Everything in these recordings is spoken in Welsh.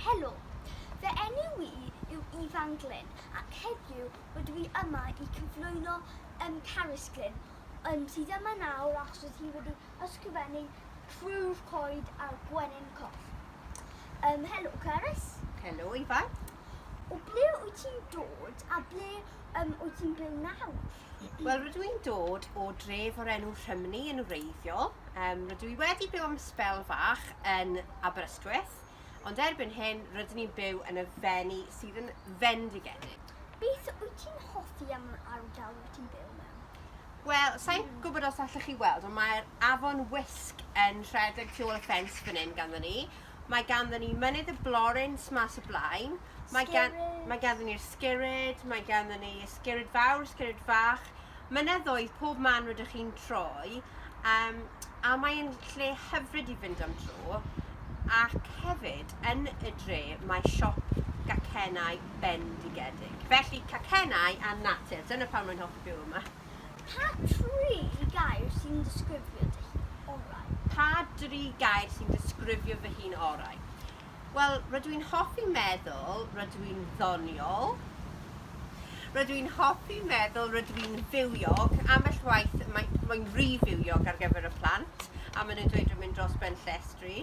Helo! Fy enw i yw Ifan Glyn ac heddiw rydw i yma i cyflwyno um, Carys Glyn um, sydd yma nawr achos oedd hi wedi ysgrifennu Trwy'r Coed a'r Gwenyn Coll. Um, helo Carys. Helo Ifan. O ble wyt ti'n dod a ble um, wyt ti'n byw nawr? Wel, rydw i'n dod o dref o'r enw Rhymni yn wreiddiol. Um, rydw i wedi byw am sbel fach yn Aberystwyth, ond erbyn hyn rydyn ni'n byw yn y Fenni sydd yn fendigedig. Beth wyt ti'n hoffi am yr ardal wyt ti'n byw mewn? Wel, sa'n gwybod os allwch chi weld, ond mae'r afon Wysg yn rhedeg tu ôl y ffens fan hyn ganddo ni. Mae ganddo ni mynydd y Blorins mas o blaen. Mae, gan, mae ganddo ni'r Skirrid, mae ganddo ni y Skirrid fawr, Skirrid fach. Mynyddoedd pob man rydych chi'n troi. Um, a mae'n lle hyfryd i fynd am dro. Ac hefyd, yn y dre, mae siop gacennau bendigedig. Felly, cacennau a natur. Dyna pam rwy'n hoffi byw yma. Pa dri gair sy'n disgrifio dy hun orau? Pa dri gair sy'n disgrifio fy hun orau? Wel, rydw i'n hoffi meddwl rydw i'n ddoniol. Rydw i'n hoffi meddwl rydw i'n fywiog. Ambell waith mae, mae'n rhy fywiog ar gyfer y plant, a maen nhw'n dweud rwy'n mynd dros ben llestri.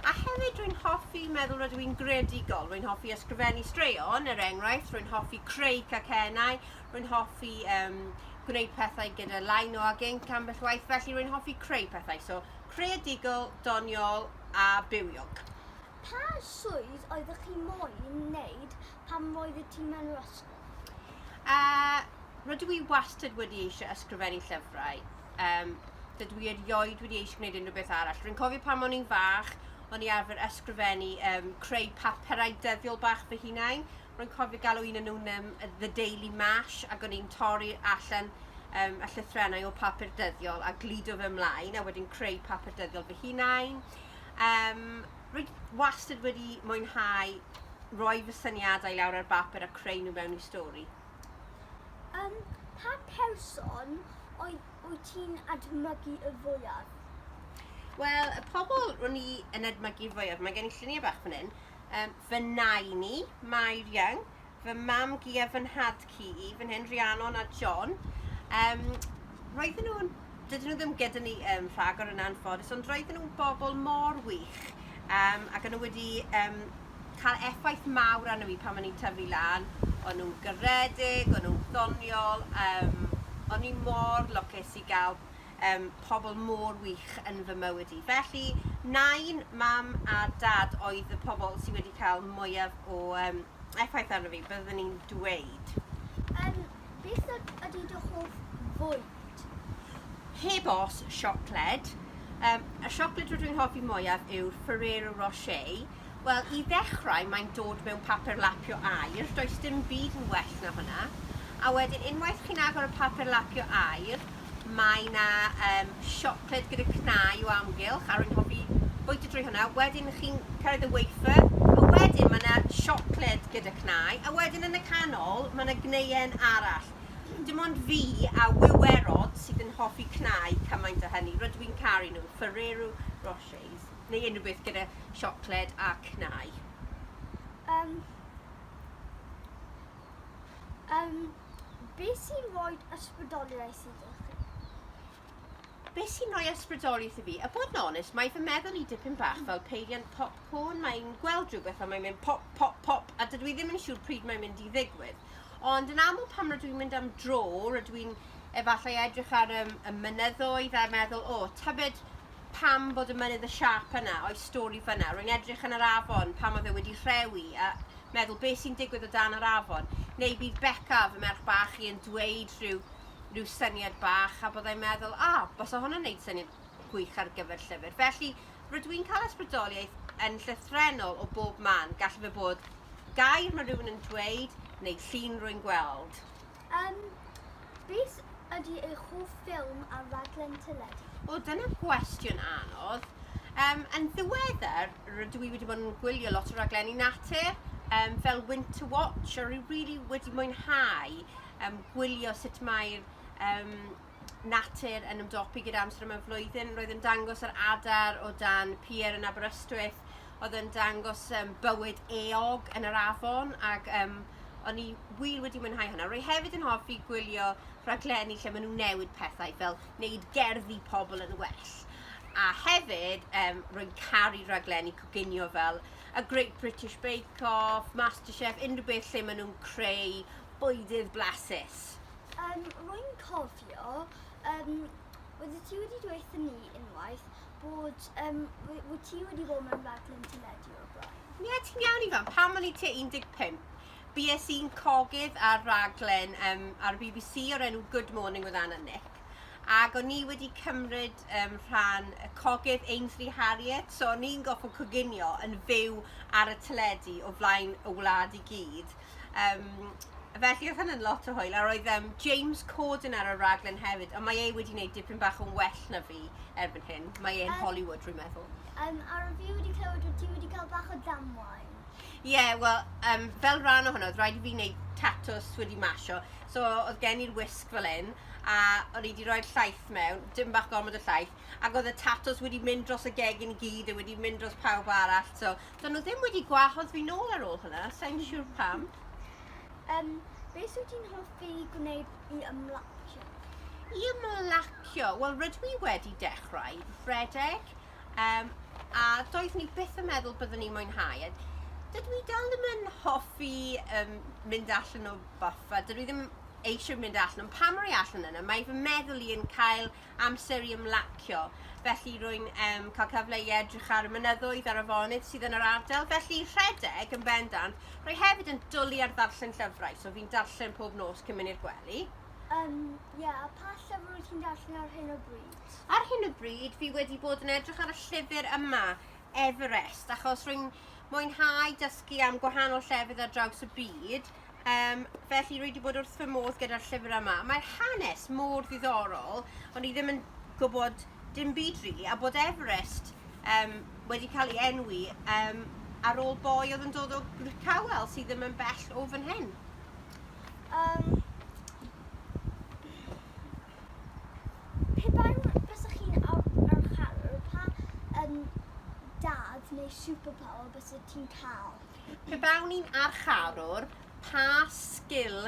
A hefyd rwy'n hoffi meddwl rydw i'n greadigol. Rwy'n hoffi ysgrifennu straeon, er enghraifft, rwy'n hoffi creu cacennau, rwy'n hoffi um, gwneud pethau gyda lino ag inc ambell waith, felly rwy'n hoffi creu pethau. So, creadigol, doniol, a bywiog. Pa swydd oeddech chi moyn wneud pan roeddet ti mewn yr ysgol? Uh, rydw i wastad wedi eisiau ysgrifennu llyfrau. Um, dydw i erioed wedi eisiau gwneud unrhyw beth arall. Rwy'n cofio pan o'n i'n fach, o'n i arfer ysgrifennu, um, creu papurau dyddiol bach fy hunain. Rwy'n cofio galw un o'n nhw'n um, The Daily Mash ac o'n i'n torri allan um, y llythrennau o papur dyddiol a gludo fe ymlaen a wedyn creu papur dyddiol fy hunain. Um, rwy wastad wedi mwynhau rhoi fy syniadau lawr ar bapur a creu nhw mewn i stori. Um, pa person oedd wyt ti'n admygu y fwyaf? Wel, y pobl ro'n i yn edmygu fwyaf, mae gen i lluniau bach fan hyn, um, fy nain i, Mair Young, fy mam-gu a fy nhad-cu i, fan hyn, Rhiannon a John. Um, roedden nhw'n, dydyn nhw ddim gyda ni um, rhagor yn anffodus, ond roedden nhw'n bobl mor wych um, ac o'n nhw wedi um, cael effaith mawr arno fi pan o'n i'n tyfu lan. O'n nhw'n garedig, o'n nhw'n ddoniol, um, o'n i mor lwcus i gael um, pobl mor wych yn fy mywyd i. Felly, nain, mam a dad oedd y pobl sydd wedi cael mwyaf o um, effaith arno fi, byddwn i'n dweud. Um, beth ydy dy hoff fwyd? Heb os, siocled. Um, y siocled rydw i'n hoffi mwyaf yw'r Ferrero Rocher. Wel, i ddechrau, mae'n dod mewn papur lapio aur, does dim byd yn well na hwnna. A wedyn, unwaith chi'n agor y papur lapio aur, mae 'na um, siocled gyda cnau o amgylch, a rwy'n hoffi bwyta drwy hwnna. Wedyn chi'n cyrraedd y wafer, a wedyn mae 'na siocled gyda cnau, a wedyn yn y canol mae 'na gneuen arall. Dim ond fi a wiwerod sydd yn hoffi cnau cymaint â hynny. Rydw i'n caru nhw. Ferrero Rochers. Neu unrhyw beth gyda siocled a cnau. Um, um, beth sy'n rhoi ysbrydoliaeth i chi? Beth sy'n rhoi ysbrydoliaeth i fi? A bod yn onest, mae fy meddwl i dipyn bach fel peiriant popcorn. Mae'n gweld rhywbeth a mae'n mynd pop, pop, pop, a dydw i ddim yn siŵr pryd mae'n mynd i ddigwydd. Ond yn aml pan rydw i'n mynd am dro, rydw i'n efallai edrych ar y, y mynyddoedd a meddwl, o, oh, tybed pam bod y mynydd y siâp yna, oes stori fyna. Rwy'n edrych yn yr afon, pam oedd e wedi rhewi, a meddwl beth sy'n digwydd o dan yr afon. Neu bydd Beca, fy merch bach i, yn dweud rhyw, rhyw syniad bach, a byddai'n meddwl, a, ah, bys o hwnna'n neud syniad gwych ar gyfer llyfr. Felly, rydw i'n cael ysbrydoliaeth yn llythrennol o bob man. Gall fe bod gair mae rhywun yn dweud, neu llun rwy'n gweld. Um, beth ydy eich hoff ffilm a rhaglen teledu? O, dyna gwestiwn anodd. Um, yn ddiweddar, rydw i wedi bod yn gwylio lot o raglenni natur, um, fel Winter Watch, a rwy really wedi mwynhau um, gwylio sut mae'r um, natur yn ymdopi gyda amser yma flwyddyn. Roedd yn dangos yr adar o dan pier yn Aberystwyth. oedd yn dangos um, bywyd eog yn yr afon ac um, o'n i wir wedi mwynhau hwnna. Rwy hefyd yn hoffi gwylio rhaglenni lle maen nhw'n newid pethau fel wneud gerddi pobl yn well. A hefyd, um, rwy'n caru rhaglenni coginio fel y Great British Bake Off, MasterChef, unrhyw beth lle maen nhw'n creu bwydydd blasus. Um, rwy'n cofio, um, oeddet ti wedi dweud wrthyn ni unwaith bod um, wyt ti wedi bod mewn rhaglen teledu o'r blaen? Ie, yeah, ti'n iawn Ifan. Pan o'n i tua 15, bues i'n cogydd ar raglen um, ar BBC o'r enw Good Morning with Anna Nick. Ac o'n i wedi cymryd um, rhan y cogydd Ainsley Harriet, so o'n i'n goffo coginio yn fyw ar y teledu o flaen y wlad i gyd. Um, felly oedd hynny'n lot o hwyl, a roedd um, James Corden ar y raglen hefyd, ond mae e wedi gwneud dipyn bach yn well na fi erbyn hyn. Mae e'n um, Hollywood, rwy'n meddwl. Um, a fi wedi clywed bod ti wedi cael bach o damwain. Ie, yeah, wel, um, fel rhan o hwnna, oedd rhaid i fi wneud tatws wedi masio. So, oedd gen i'r wisg fel hyn, a o'n i wedi rhoi'r llaeth mewn, dim bach gormod o llaeth, ac oedd y tatws wedi mynd dros y gegin i gyd a wedi mynd dros pawb arall. So, Do'n nhw ddim wedi gwahodd fi nôl ar ôl hwnna, sa'n siŵr pam. Um, beth wyt ti'n hoffi gwneud i ymlacio? I ymlacio? Wel, rydw i wedi dechrau rhedeg, um, a doeddwn i byth yn meddwl byddwn i'n mwynhau. A dydw i dal ddim yn hoffi um, mynd allan o buffa, dydw i ddim eisiau mynd allan, ond pan rwy allan yna, mae fy meddwl i yn cael amser i ymlacio. Felly rwy'n um, cael cyfle i edrych ar y mynyddoedd a'r afonydd sydd yn yr ardal. Felly rhedeg yn bendant. Rwy hefyd yn dwlu ar ddarllen llyfrau, so fi'n darllen pob nos cyn mynd i'r gwely. Um, yeah, a pa llyfr wyt ti'n darllen ar hyn o bryd? Ar hyn o bryd, fi wedi bod yn edrych ar y llyfr yma, Everest, achos rwy'n mwynhau dysgu am gwahanol llefydd ar draws y byd. Um, felly rwy wedi bod wrth fy modd gyda'r llyfr yma. Mae'r hanes mor ddiddorol, ond i ddim yn gwybod dim byd rili, a bod Everest um, wedi cael ei enwi um, ar ôl boi oedd yn dod o Gricawel sydd ddim yn bell o fan hyn. Um, pe bai bysach chi'n archarwr, pa um, dad neu superpower bysach ti'n cael? Pe bawn i'n archarwr, pa sgil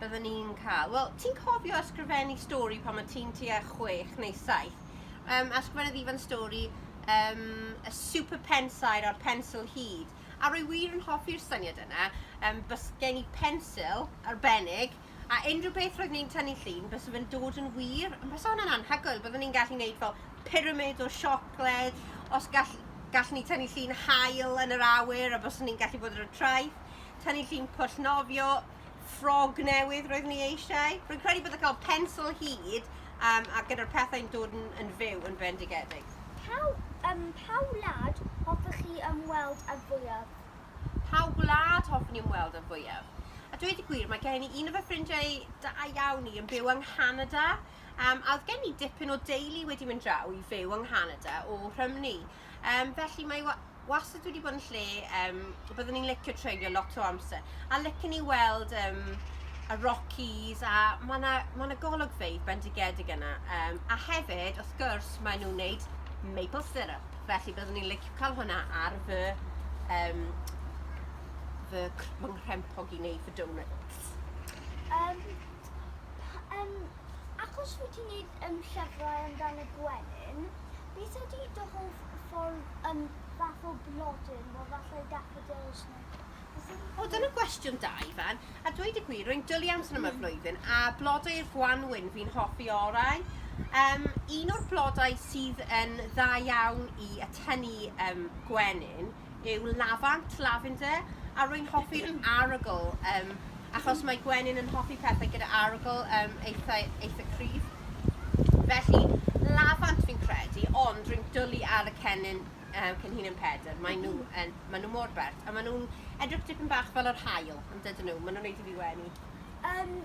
byddwn i'n cael? Wel, ti'n cofio ysgrifennu stori pan mae ti'n tua 6 neu 7? Um, ysgrifennodd Ifan stori um, y super pensaer a'r pensil hud. A rwy wir yn hoffi'r syniad yna. Um, bys gen i pensil arbennig, a unrhyw beth roedd ni'n tynnu llun, bys fe'n dod yn wir. Ond bys hwnna'n anhygoel, byddwn ni'n gallu gwneud fel pyramid o siocled, os gall, gallwn ni tynnu llun haul yn yr awyr a byswn ni'n gallu bod ar y traeth, tynnu llun pwll nofio, ffrog newydd roeddwn ni eisiau. Rwy'n credu bod y cael pensel hud um, a gyda'r pethau'n dod yn, yn fyw yn bendigedig. Pa, um, pa wlad hoffech chi ymweld â fwyaf? Pa wlad hoffwn i ymweld â fwyaf? A dweud y gwir, mae gen i un o fy ffrindiau da iawn i yn byw yng Nghanada. Um, a oedd gen i dipyn o deulu wedi mynd draw i fyw yng Nghanada o Rhymni. Um, felly mae wastad wedi bod yn lle um, byddwn ni'n licio treulio lot o amser. A licen ni weld um, y Rockies a mae yna ma, na golygfeydd bendigedig yna. Um, a hefyd, wrth gwrs, maen nhw'n wneud maple syrup. Felly byddwn ni'n licio cael hwnna ar fy, um, fy, fy nghrempog i wneud fy donuts. Um, um, achos wyt ti'n neud um, llyfrau amdano gwenyn, beth ydy dy hoff ffordd um, fath o blodyn, fel falle daffodils neu... O, dyna gwestiwn da, Ifan. A dweud y gwir, rwy'n dwlu amser yma flwyddyn, a blodau'r gwanwyn fi'n hoffi orau. Um, un o'r blodau sydd yn dda iawn i atynnu um, gwenyn yw lafant, lavender, a rwy'n hoffi'r arogl, um, achos mae gwenyn yn hoffi pethau gyda arogl um, eitha, eitha cryf. Felly, lafant fi'n credu, ond rwy'n dwlu ar y cennin, um, cenhinen pedr. Mae nhw, yn, maen nhw mor bert, a maen nhw'n edrych dipyn bach fel yr haul, yn dydyn nhw? Maen nhw'n neud i fi wenu. Um,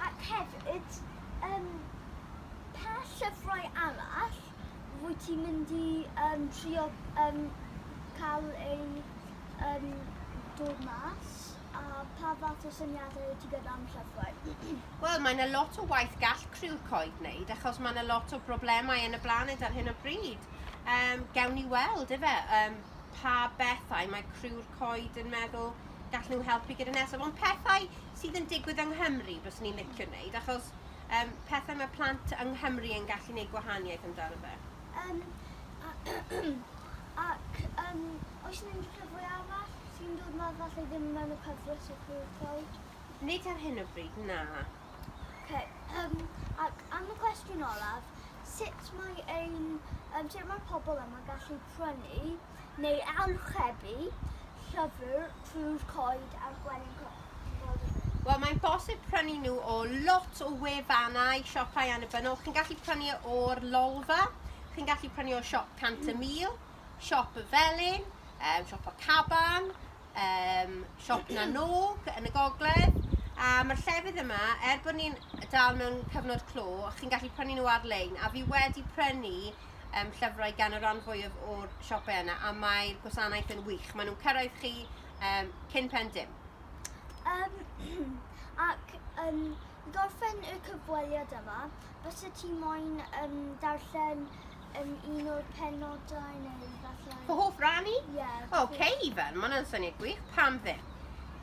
ac hefyd, um, pa llyfrau arall Wyt ti'n mynd i um, trio um, cael ei um, dod mas? A pa fath o syniadau wyt ti gyda am llyfrau? Wel, mae yna lot o waith gall criw'r coed wneud, achos mae yna lot o broblemau yn y blaned ar hyn o bryd. Um, gawn ni weld, efe? Um, pa bethau mae criw'r coed yn meddwl gallen nhw helpu gyda nesaf. Ond pethau sydd yn digwydd yng Nghymru byswn i'n licio wneud, achos um, pethau mae plant yng Nghymru yn gallu gwneud gwahaniaeth amdano fe. Um, ac um, oes yna unrhyw llyfrau arall sy'n dod ma falle ddim mewn y cyfres o Criw'r Coed? Nid ar hyn o bryd, na. Okay, um, ac am y cwestiwn olaf, sut mae ein, um, sut mae pobl yma gallu prynu neu archebu llyfr Criw'r Coed a'r Gwenyn Coch? Wel, mae'n bosib prynu nhw o lot o wefannau, siopau annibynnol. Chi'n gallu prynu o'r Lolfa, chi'n gallu prynu o siop 100 y Mil, siop y Felin, siop y Caban, siop Nanog yn y gogledd. A mae'r llefydd yma, er bod ni'n dal mewn cyfnod clo, chi'n gallu prynu nhw ar-lein. A fi wedi prynu llyfrau gan y rhan fwyaf o'r siopau yna, a mae'r gwasanaeth yn wych. Maen nhw'n cyrraedd chi cyn pen dim. Ac i gorffen y cyfweliad yma, bysa ti moyn darllen un o'r penodau neu falle? Fy hoff ran i? Ie. Yeah. Oce, okay, Ifan, mae hwnna'n syniad gwych. Pam ddim?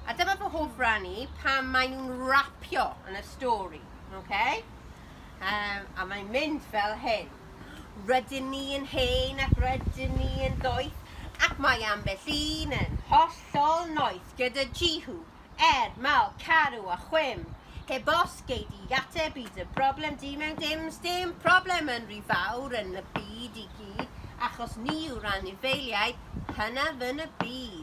A dyma fy hoff ran i pam maen nhw'n rapio yn y stori. Okay? A mae'n mynd fel hyn. Rydyn ni yn hen ac rydyn ni yn ddoeth, ac mae ambell un yn hollol noeth gyda Jihu, Er, Mal, Carw a Chwim. Heb os gei di ateb i dy broblem di mewn dim, sdim problem yn rhy fawr yn y byd i gyd, achos ni yw'r anifeiliaid hynaf yn y byd.